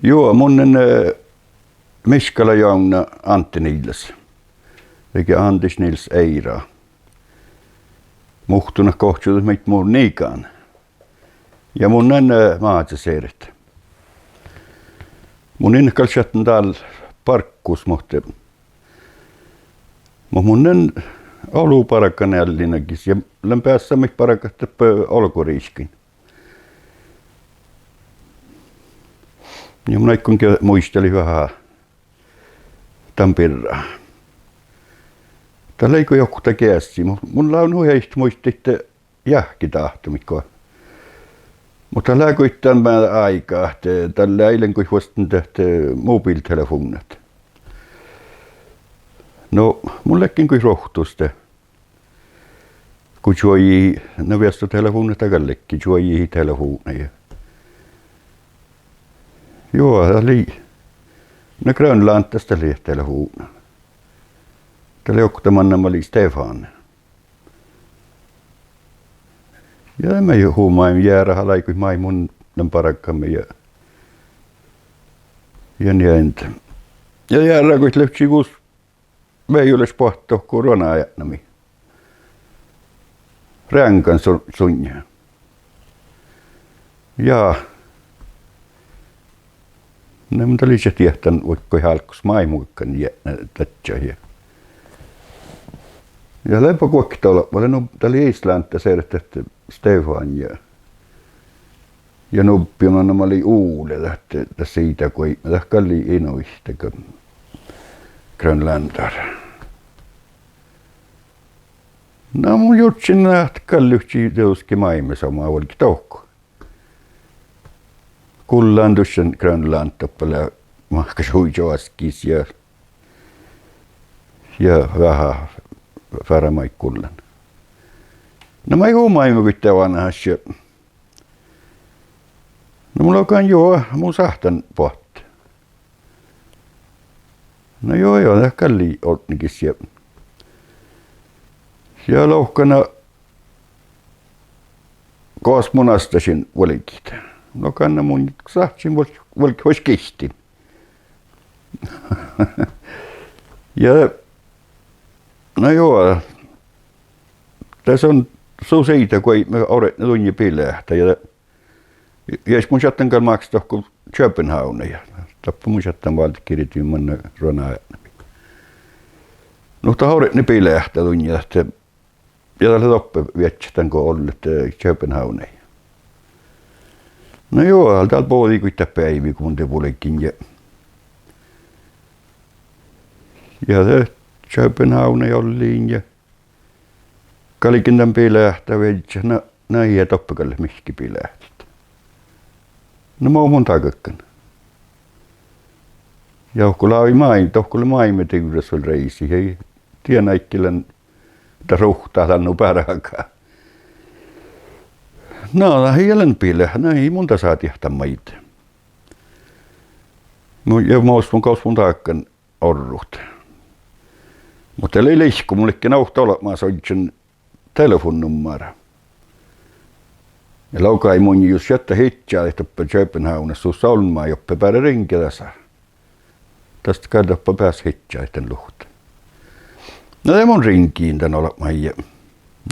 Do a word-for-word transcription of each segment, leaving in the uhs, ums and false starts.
Juo, mun lean, eh, Miškala joavnna Antti Nils, dahje Anders Nils Eira. Muhtumat gohčodit maid mu nigan. Ja mun lean, eh, Máze Seret. Mun in gal šattan dál barggus, muhto, muhto mun lean olu bargan eallinagis ja lean beassán maid bargat dáppe olgoriikkain. Ja mun áiggun ge muitalit veahá dan birra. Dat lei go johtu dat geassi, mu-, mun lean hui ii muitte jahkedáhtumiid go. Muhto dat lea goit dan mearra áiga ahte dalle ii lean goit vuosttanis ahte mobiltelefovnnat. No, mun ledjen goit ruovttus de. Go čuojahii, na, viesttatelefovnnat dat gal ledje, čuojahii telefovdna ja. Juo, dat lei, na, Grønlandas dat lei telefovdna. Dat lei okta manná mat lei Stefan. Ja de mii humáimet jearahalai goit maid mun lean bargame ja, ja nie. Ja jearrá goit livččii gus vejolaš boahtit dohko ruonaeatnamii. Reaŋgan su-, suinna. Ja. Na mun dat lei šat diehtán vaikko álggos maid mun galggan jietna dadjat ja. Ja leaba guokte olbmot, lea nu-, dat lei Íslanda seret ahte Stefan ja. Ja nubbi manná mat lei Ole, dat, dat siidáguoibme, dat gal lei inuihta go grønlændarat. Na mun jurddašin ahte gal livččii dieđusge maid somá vuolgit dohko. Gullan dušše Grønland doppe lea mahkáš hui čoaskis ja, ja veahá fárra maid gullan. Na mii humáimet goit oanehaš ja, na mun lohken: Juo, mun sáhtán boahtit. Na juo, juo, dat gal lei odnegis ja, ja lohken: Gos mun asttašin vuolgit? Lohken: Na mun sáhtášin vuol-, vuolgit vuos gihtin. Ja, na juo, de son su siidáguoibme ortne duinna bileahta ja, ja mun šadden gal máksat dohko Københavna ja, doppe mun šadden váldit girdimin manná ruonaeatnamii. Nu dat ortne bileahta duinna ahte, ja dat lea doppe viežžat dan go ollet, eh, Københavnii. Na juo, dál bođii goit dat beaivi go mun de vulgen ja, ja de Københavnii ollin ja galgen dan bileahta viežžat, na, na ii doppe gal leat mihkkege bileahtat. Na mo mun dagadgan? Ja dohko lávii máib-, dohko lea máibmedivrras vel reisi, ii dien áigge lean dat ruhta dan nu bargá. Na, dat ii lean bileahta, na ii mun dasa diehtán maid. Mu-, ja mos mun, gos mun dagadgan orrut. Muhto lei lihkku, mun ledjen ovtta olbmás ožžon telefovnnummera. Ja logai munnje jus šattat hidjadit doppe Københavnas, sus olmmái oppe beare ringe dasa. Das gal doppe beasa hidjadit dan luhtte. Na de mun ringejin dan olbmáide.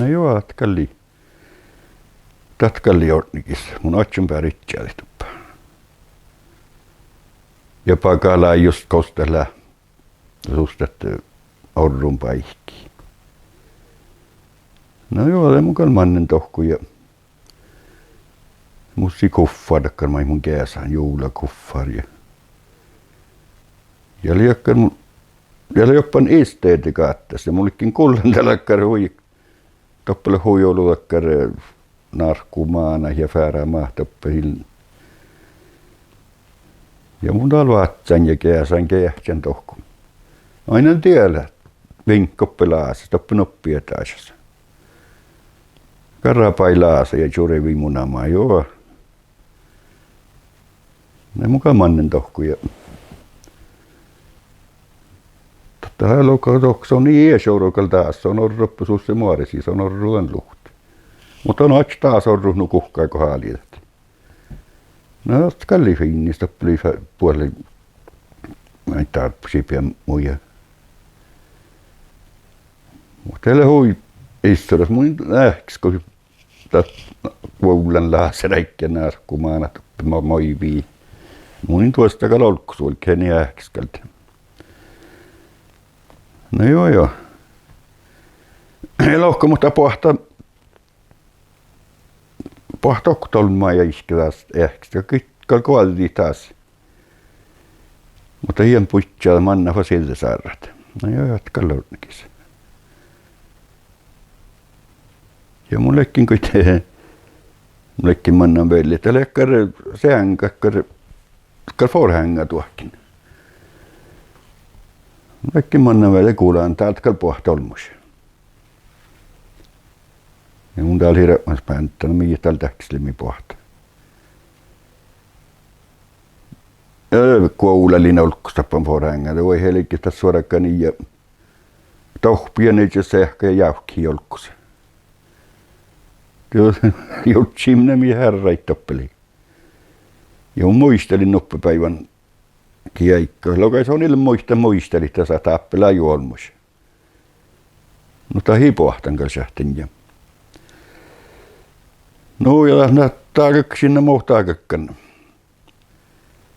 Na juo, dat gal lei, dat gal lei ortnegis, mun ožžon beare idjadit doppe. Ja bagalai just gos dat lea, sus dat, eh, orrunbáiki. Na juo, de mun gal mannen dohko ja mus lei kuffár dakkár maid mun geasán, juovlakuffár ja, ja lei dakkár mun, ja lei doppe Istedegata ja mun ledjen gullan dal dakkár hui, doppe lea hui olu dakkár, eh, narkomanat ja fárra mat doppe ii lean. Ja mun dal váccán ja geasán, geahččán dohko. Oainnán diela, viŋgga oppe láses, doppe nuppi etažas. Garrabái láse ja čurvii mu namai, juo. Na mun gal mannen dohko ja, dat, dat logai dohko, son ii ieš oro gal dás, son orru doppe sus lea moarsi, son orru dan luhtte. Muhto son oaččui dás orrut nu guhká go háliidat. Na dat gal lei fiinnis, doppe lei fe-, buot lei maid dárbbašii beaivvi ja. Muhto dat lei hui issoras, mun in eahkes go dat guovllan láse ráigge narkománat doppe ma-, moivii. Mun in duostan gal olggos vuolgit, eai eahkes gal. Na juo, juo. Ja lohká, muhto boahtá, boahtá okta olmmái ja iske dás eahkes, ja gitta gal goađđit dás. Muhto dien bidjat manná fas iđđesárrat. Na juo, dat gal lea ortnegis. Ja mun ledjen goit, mun ledjen mannan vel, dat lea dakkár seaŋga, dakkár, dakkár forheaŋŋaduohkin. Mun ledjen mannan vel, gulan dál gal boahtá olmmoš. Ja mun dál hirbmat bándan, mii dál deháš lei mii boahtá. Ja guovllalin olggos doppe forheaŋŋa, de vuoi helge, dat suorganii ja dohppiin iežas seahka ja jávkehii olggos. Jurddašin mii hearrái doppe lei. Ja mun muitalin nuppe beaivvi geaigga. Logai son ii leat muittán muitalit dasa dáppe lea juo olmmoš. Nu dat ii boahtán gal šat dan ja. Nu ja dat, na dat galggašin, na mo dat galggan.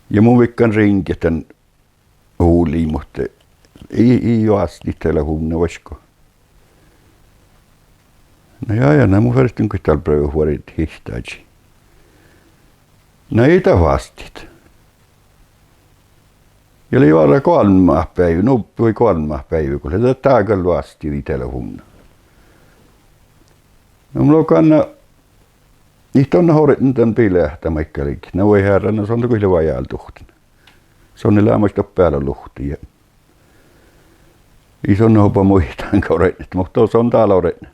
Ja mun viggán riŋget dan ulii, muhto ii, ii oastnit telefovnna vaško. Na ja, ja na mun ferten goit dál breaga vuorit hihtážii. Na ii dat oastit. Ja lei várra goalmmát beaivvi, nu vuoi goalmmát beaivvi go lei dat, dat gal oastidii telefovnna. Na mun logan, na it don ortne dan bileahta maid galget. Na vuoi hearrá, na son de goit lea vajálduhttin. Son ii leamaš doppe álo luhtte ja ii son oba muittán ortnet, muhto son dál ortne.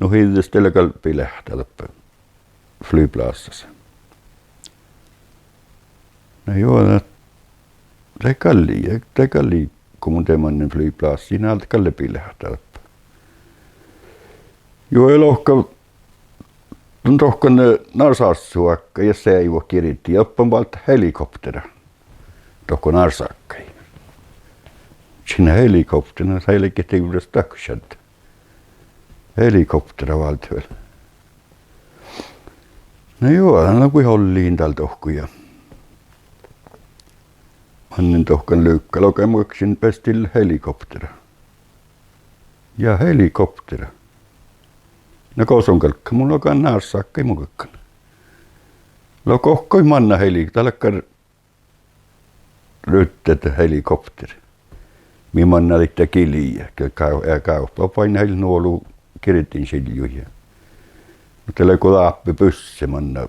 Nu iđđes de lea gal bileahta doppe flyplássas. Na juo, dat, dat gal lei, dat gal lei, go mun de mannen flyplássii, na dat gal lei bileahta doppe. Juo, ja lohká, don dohko, eh, Narsárssui áiggi ja seaivvut girdii, doppe válddán helikoptera. Dohko Nársággai. Šat helikoptera, na dat ii leage divrras dakko šaddat. Helikoptera válddán vel. Na juo, na go ollin dál dohko ja mannen dohko lukka, logai mun galggašin bestille helikoptera. Ja helikoptera. Na go son galggat? Mun logan Nársággai mun galggan. Lea gohko manná heli-, dat lea dakkár ruddet helikopter. Mii manná daidda gilji, ge-, gá-, eh, gávppa bainna hui nu olu girdinšiljut ja. Muhto lea go dáppe busse manná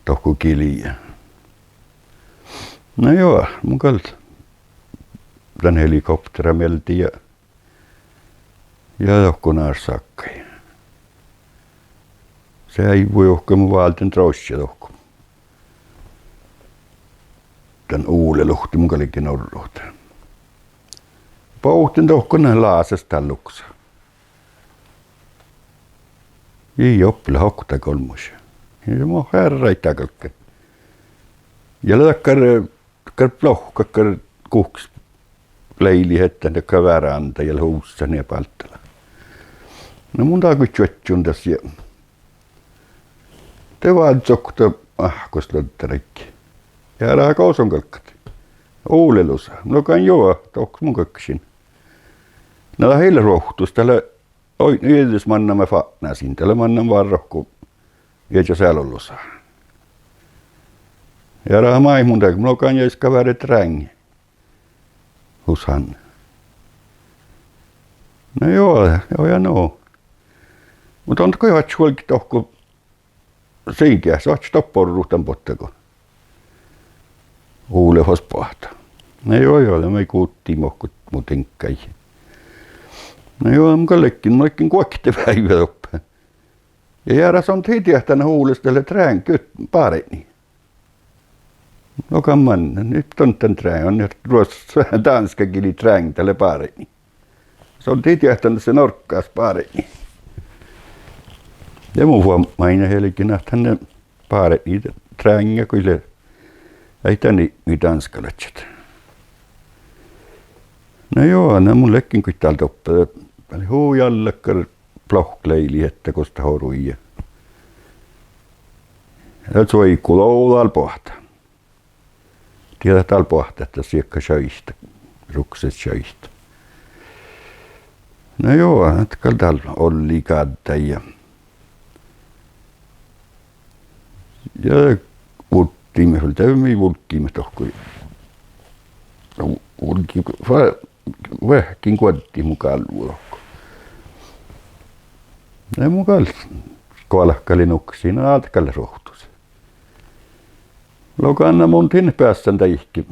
dohko gilji. Na juo, mun gal dan helikoptera mielde ja, ja dohko Nársággai. Seaivvu juohke mun válden drošše dohko. Dan Ole luhtte mun galgen orrut. Bohten dohko na láses dál lusa. Ii, doppe lea okta golmmoš. Ja mo hearrái dá galggai. Ja lea dakkár, dakkár blohkat, dakkár guhkes leiliheaddá, dakkár veranda ja lea husat nie báltala. Na mun dá goit čuožžun das ja de vázzii okta áhkus luoddaraiggi. Ja eará: Go son galggat? Ole lusa. Mun logan: Juo, dohko mun galggašin. Na dat ii leat ruovttus, dat lea, oi, nu iđđes mannaime fatnasiin, dat lea mannan várra go iežas ealu lusa. Ja eará: Maid mun de, mun logan: Ja iska vare tráŋ husán. Na juo, juo ja nu. Muhto don go oaččut vuolgit dohko sii geahčas, oaččut doppe orrut dan botta go Ole fas boahtá. Na juo, juo, de mii guttiimet okko mu diŋggaid. Na juo, mun gal ledjen, mun ledjen guokte beaivve doppe. Ja eará: Son de ii diehtán Oles dat lea tráŋ, gud, bárdni? Logan: Man, it don dan tráŋ, on ruoss-, dánskagillii tráŋ, dat lea bárdni. Son de ii diehtán dat lea norggas bárdni. Ja mun fuomájin helgen ahte han lea bárdni tráŋŋa go lei, ai, dan-, mii danskalaččat. Na jo, na mun ledjen goit dál doppe, dat lei hui allakkár plohkka leiliidda gos dat orui. Ja čuoigu dal boahtá. Dieđát dal boahtá ahte siekka šaista, rukses šaista. Na jo, dat gal dal ollii gáddái ja, ja vulggiimet vel, de mii vulggiimet dohko. Vu-, vulggi-, fa-, veahkkin guoddit mu gálvvu dohko. Ja mun gal goalkkalin nuksii, na dat gal lea ruovttus. Logan: Na mun dien beassan deike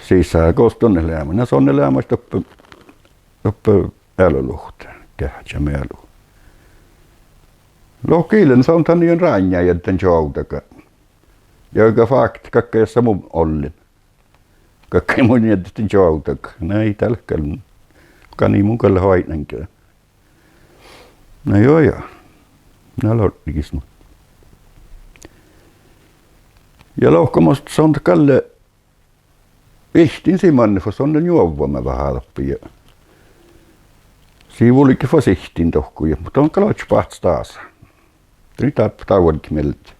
sisa, gos don leat leamaš. Na son lea leamaš doppe, doppe ealu luhtte, geahččamealu. Lohke: Ii lean, na son dan ii lean ránnjá iežan čoavdaga. Ja ge fáktet galggai jassa mun ollen. Galggai mun iežan čoavdaga. Na ii dat leat gal, ganii mun gal lean oaidnán ge. Na jo, ja. Na lea ortnegis nu. Ja lohká mo son dat gal lea ihttin sii manne fas, son lea njuovvama veahá doppe ja sii vulge fas ihttin dohko ja, muhto don gal oaččut báhcet dasa. Dii dárbbašit dál vuolgit mielde.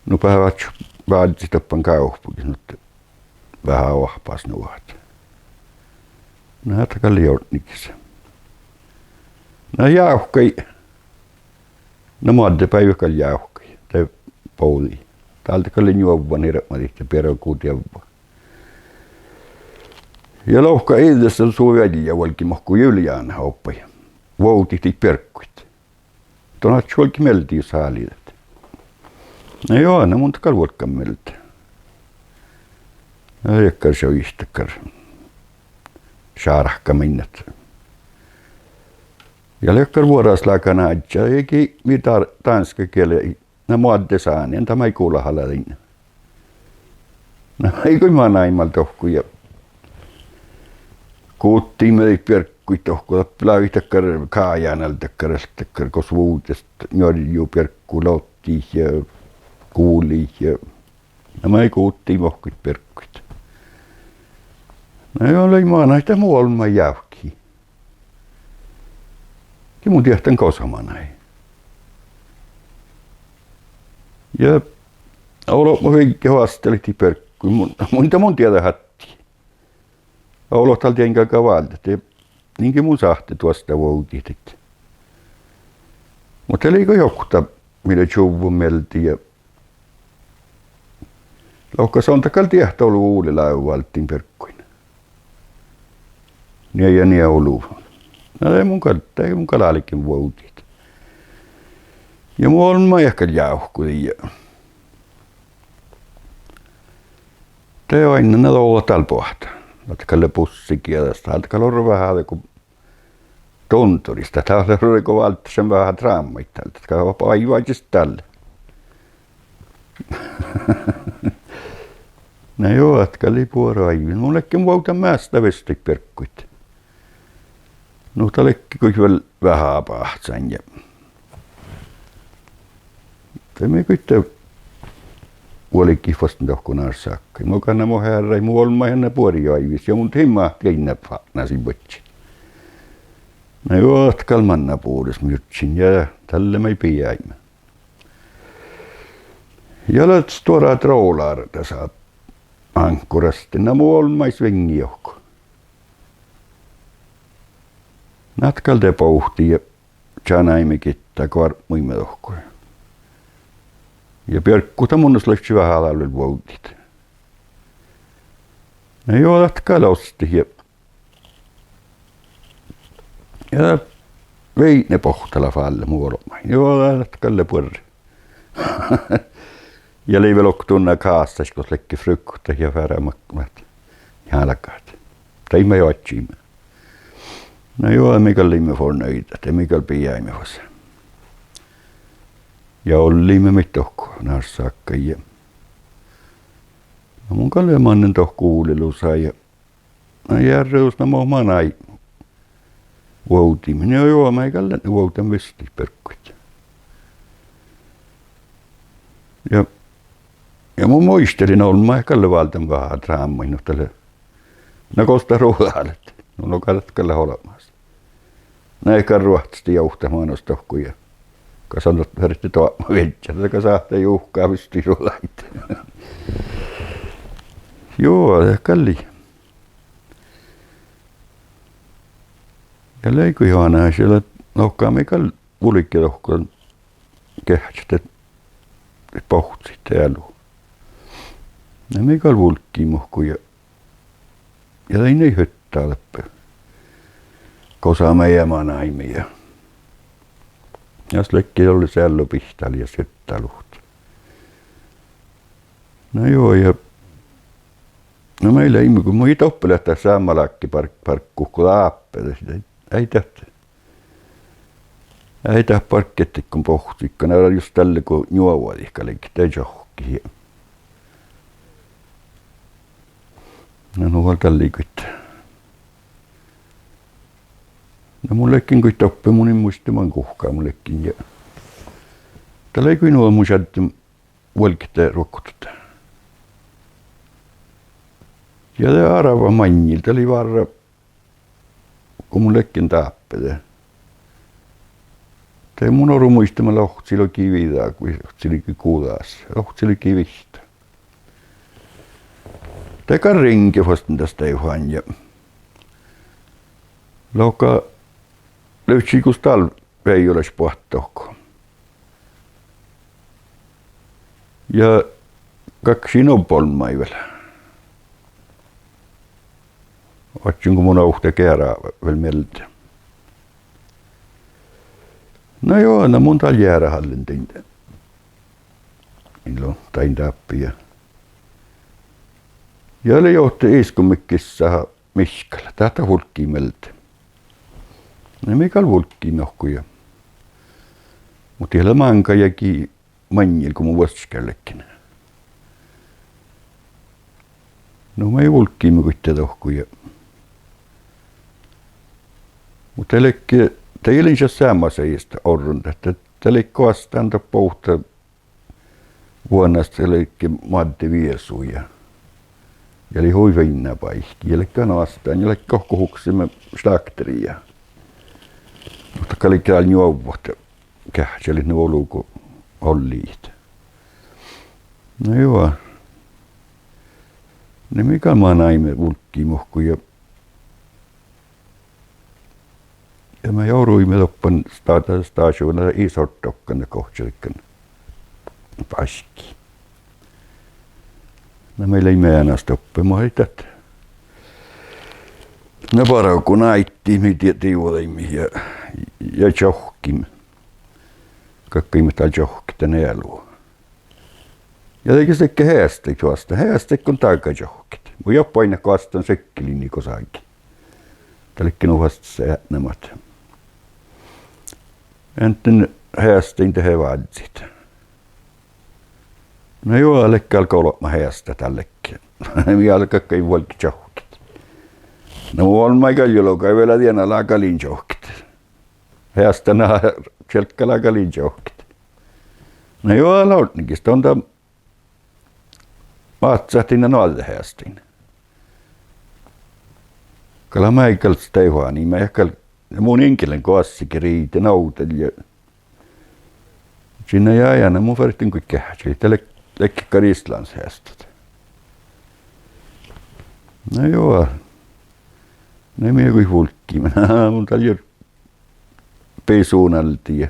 Nu beassat vázzit doppe gávpogis, nu ahte veahá oahpásnuohta. Na dat gal lei ortnegis. Na jávkkai. Na moadde beaivve gal jávkkai de bođii. Dál dat gal lei njuovvan hirbmadit ja biergodievva. Ja lohká: Iđđes lea su viellja vuolgit, mo go Juliana oaidná, vuovdit daid biergguid. Don oaččut vuolgit mielde jus háliidat. Na jo, na mun dat gal vuolggan mielde. Na dakkár šaista dakkár šárkamiin ahte. Ja lea dakkár vuoraslágan áddjá, ii ge mii dá-, dánskagiela, na moadde sáni, en dat maid gula háliidin. Na maid gal manaimet dohko ja guttiimet daid biergguid dohko, dat lávii dakkár káján alde dakkár, alde dakkár gos vuđđes njuorjjubierggu, lottiid ja guliid ja, na maid guttiimet dohko biergguid. Na jo, lei manai dat mu olmmái jávkki. Ge mun diehtán gosa manai. Ja olbmot vigge oasttalii daid biergguid, mun, mun, dat mun dieđán attii. Olbmot dal dien galgá váldit, de, inge mun sáhte duostta vuovdit daid. Muhto lei gal okta mii lea čuvvon mielde ja lohká: Son dat gal diehtit olu Úle láve váldit biergguin. Nie ja nie olu. Na de mun gal, de mun gal álgen vuovdit. Ja mu olmmái gal jávkkodii ja de oainnán, na dovdat dal boahtá. Dat gal lea bussi gieđas, dál dat gal orru veahá dego dundurista, dat lea orru dego válddán veahá trámmaid dal, dat gal oaivvážis dal. Na jo, dat gal lei buori oaivvi. Mun ledjen vuovdan measta vissui biergguid. Nu dat ledje goit vel veahá báhcán ja de mii goit vuolgit fas dohko Nársákái. Mo gal na mo hearrái, mu olmmái han lea buori oaivvis ja mun dien máhttin ainnas fatnasiin badjin. Na jo, dat gal manná bures, mii jurddašeimmet ja dalle mii bijaimet. Ja lea stuorra trålare dasa Anchorastin, na mu olmmái sviŋŋi dohko. Na dat gal de bohtii ja čánáimet gitta, goarpmuimet dohko. Ja bierggut dat mun leat veahá dal vel vuovdit. Na jo, dat gal ostit ja, ja viidnebohttala fállet mu olbmái. Jo, dat gal lea buorre. Ja lei vel okta unna kásaš gos ledje fruktat ja feara mat, mat, ja álgát. Daid mii oaččuimet. Na jo, mii gal leimet fornøydat, de mii gal bijaimet fas. Ja olliimet maid dohko Nársákái ja, na mun gal lean mannen dohko Úle lusa ja, na jearrádus, na mo manai vuovdiimet. Na jo, mii gal leat vuovdan vissui biergguid. Ja, ja mun muitalin olmmái gal válden veahá drámmaid, nu dat lea, na gos dat ruđa lea, nu, no gal dat gal lea olbmás. Na ii gal ruohtastit ovtta manos dohko ja, gal son fertet doapmaviežžat, de gal sáhttá juhkat visttii ruđaid. Juo, dat gal lei. Ja lei goit oanehaš, ja lea, lohká mii gal vulge dohko, geahččat bohccit ealu. Na mii gal vulggiimet dohko ja, ja dainna juo dáppe, gosa mii manaime ja, ja ledje olles eallu bihttalii ja juo dáppe. Na juo, ja, na mii leimmet go mii doppe leat seamma láhkai barg-, barggut go dáppe, de, de, eai dat, eai dat bargge go bohcciiga, na jus dalle go njuovadit galget de čohkkit ja, na nu gal dalle goit. Na mun ledjen goit doppe, mun in muitte man guhká mun ledjen ja, dat lei goit nu, mun šadden vuolgit de ruoktot. Ja de árvvat maŋŋil, dat lei várra, go mun ledjen dáppe de, de mun oruođa muitte man ohccilogi viđa, go ohccilogi guđas, ohccilogi vihtta. De gal riŋge fas dan staiđán ja, lohká, livččii gos dál vejolaš boahtit dohko. Ja galggašii nu bolmái vel. Oaččun go mun ovtta geará vel mielde. Na juo, na mun dál jearahallen dain, illu dain dáppe ja, ja lei johte iskonmii gissahit Mihkkala, dat vulggii mielde. Na mii gal vulggiimet dohko ja, muhto ii leat máŋga jagi maŋŋil go mun vuosttaš gearggašin. Na mii vulggiimet goit dohko ja, muhto dat ledje, dat ii lean šat seamma sajis orron, dat, dat ledje goastán dat boahtá vuonas, dat ledje moadde viesu ja, ja lei hui fiinna báikki ja ledje goastán ja ledje gohko hukseme šlagteriin ja, muhto gal ledje dál njuovvat geahččalit nu olu go olliid. Na juo, na mii gal manaime vulggiimet dohko ja, ja mii oruime doppe sta-, stášuvdna, Isorddokkan, gohčodokkan báikki. Na mii leimmet eanas doppe maid dat, na bargu náidit mii die-, divođaimet ja, ja čohkkiimet, galggaimet dál čohkket dan ealu. Ja de ges ledje heastaid goastán, heastaid go dága čohkket, mun juo oidnen goastán sykkelinni gosage. Dat ledje nu fas eatnamat, enten heastain dehe vázzit. Na juo, ledje gal golbma heastá dál ledje. Mii galggaimet vuolgit čohkket. Na mun olmmái gal julgai vel ahte dien ala gal in čohkket. Heastán, na, čielgga ala gal in čohkket. Na juo, lea ortnegis don dat, máhcáhtin dan oađe heastain. Gal mii gal staiđániime gal, ja mun in gal lean goassege riide ovdal ja, činná ja, ja na mun ferten goit geahččalit, dat lea, ledje gal islandsheastat. Na juo, na mii goit vulggiimet, na mun dál jur-, bisun alde ja,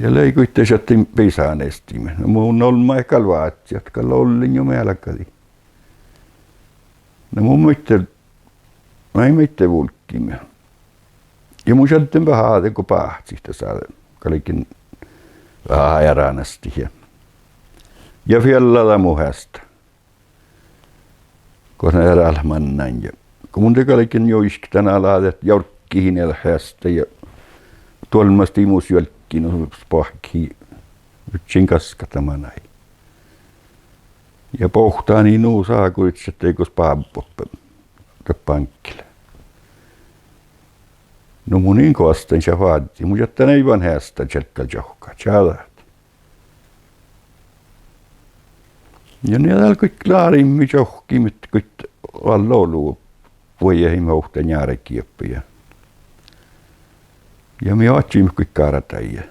ja lei goit de šattai bisan eastiime. Na mun olmmái gal vázzi ahte gal ollen juo mealgadii. Na mun muitte, mii muitte vulggiime. Ja mun šadden veahá dego báhcit dasa, galgen veahá earánastit ja, ja fiella dan mu heasta, gos eará leat mannan ja, go mun de galgen juišket dan ala dat jorggihin dat heasta ja duolmmastin mus juolggi nu spoahkehii, vudjen gaskat dan manai. Ja bohtánin nu ságu, ii šat dego spábboppe dat báŋkki lea. Nu mun in goasttan šat vázzit, mun šattan ain heastta čalggal čohkkát, čađahit. Ja nie dál goit láriimet čohkkiimet goit, valla olu, vuojaheimmet ovtta njeargiid doppe ja, ja mii oaččuimet goit gárdaid ja,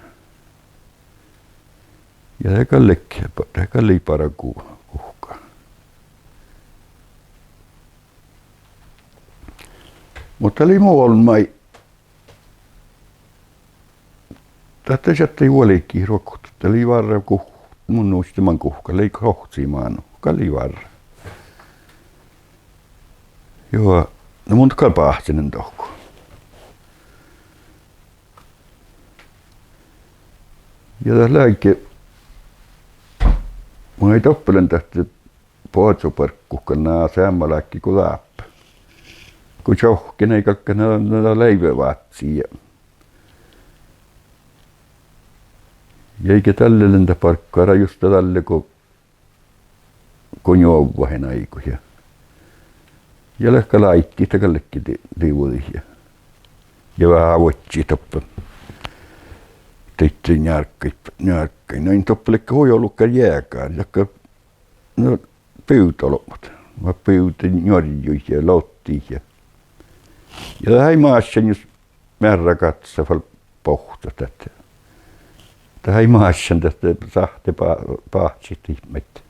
ja dat gal lei, dat gal lei bargu guhká. Muhto dat lei mu olmmái, dat šattai vuolgit ruoktot, dat lei várra guh-, mun muittán man guhká, lei gohcci mánu, gal lei várra. Juo, na mun gal báhcinen dohko. Ja dat leage, mun eai doppe lean dat boazobarggut gal ná seamma láhkai go dáppe. Go čohkkin eai galgga, na, na leivevácci ja, ja eai ge dalle lean dat barggu, eará juste dalle go, go njuovvahin áigut ja, ja leat gal áitit gal ledje di-, divođit ja, ja veahá vuodjit doppe. Daidda njearggaid, njearggaid, na in doppe ledje hui olu gal jeagá, dakkár, na, bivdolbmot, mat bivdii njuorjjuid ja lottiid ja, ja dat eai máššan jus mearragássa fal bohccot dat, dat eai máššan dat sáhte bá-, báhčit maid.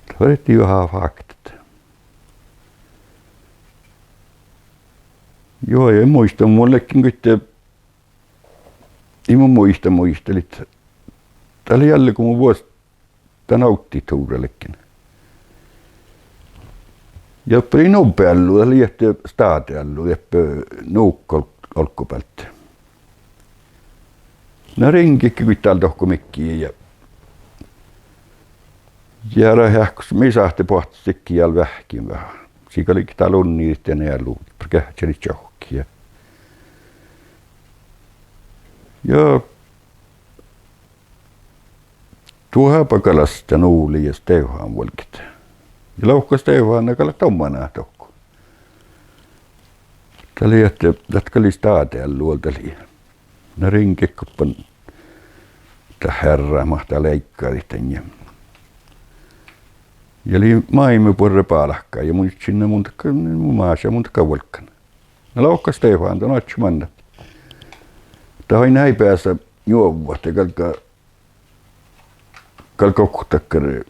Dat fertii veahá fáktet. Juo, ja muittán, mun ledjen goit, in mun muitte muitalit, dat lei dalle go mun vuos-, dan ovddiduvra ledjen. Ja doppe lei nubbi állu, dat lei ahte stádeállu, doppe Nuka ol-, olggobealde. Na riŋgedje goit dál dohko midjiide ja, ja dat eahkes mii sáhte boahtit didjiide dál veahkkin veahá. Sii gal ledje dál unniidit ja ealu, geahččalit čohkki ja, ja duhá Bagalas dan Ole ja Stefán vuolgit. Ja lohká Stefán gal doppe manná dohko. Dat lei ahte dat gal lei stádeállu, dat lei. Na riŋgedje guppan dat hearrá mat dál leiggadit dan ja, ja lei máilmmi buorre bálkái ja mun ii, na mun dat gal, mun mášan, mun dat gal vuolggan. Na lohká Stefán dan oaččui manná. Dat oaidná eai beasa njuovvat, de galgá, galgá okta dakkár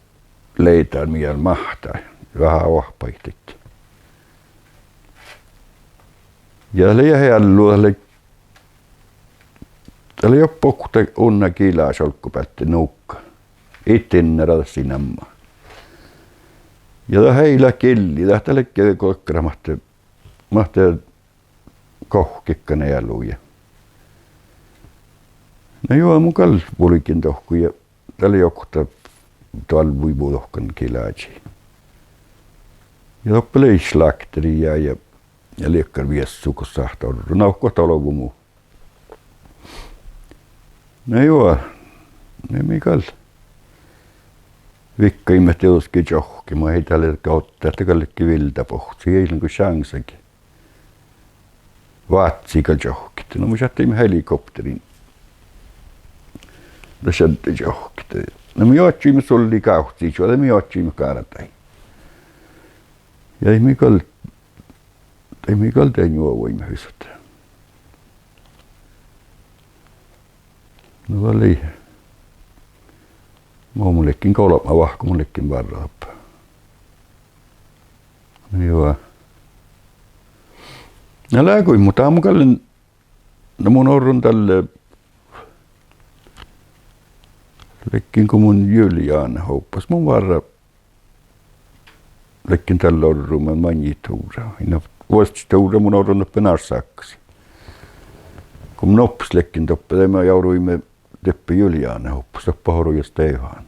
leidar mii máhttá, veahá oahpahit daidda. Ja dat lei ealu, dat lei, dat lei doppe okta unna giláš olggobealde Nuka. It dinnara dat sii namma. Ja dat eai leat gillii, dat, dat ledje dakkár mat, mat gohkkegan ealu ja. Na juo, mun gal vulgen dohko ja dat lei okta doalvvui mu dohko gilážii. Ja doppe lei šlákteri ja, ja, ja lei dakkár viessu gos sáhttá orrut, na okta dolvu mu. Na juo, na mii gal viggaimet dieđusge čohkke, mun eai dalle go, dat gal ledje vildabohccot, ii lean go šáŋsagi. Váccii gal čohkkit. Na mii šattaimet helikopteriin. Dat šadde čohkkit. Na mii oaččuimet sullii gávcciid čuođe, mii oaččuimet gárdaid. Ja mii gal, dat mii gal de njuovaimet visot. Na dat lei, mun ledjen golbma vahku, mun ledjen várra doppe. Juo. Na leago, muhto mun gal lean, na mun orron dalle, ledjen go mun Juliane oahppas, mun várra ledjen dalle orruma maŋŋit duvra. Na vuosttaš duvra mun orron doppe Nársáhkas. Go mun oahppas ledjen doppe, de mii oruime doppe Juliane oahppas, doppe oro ja Stefán.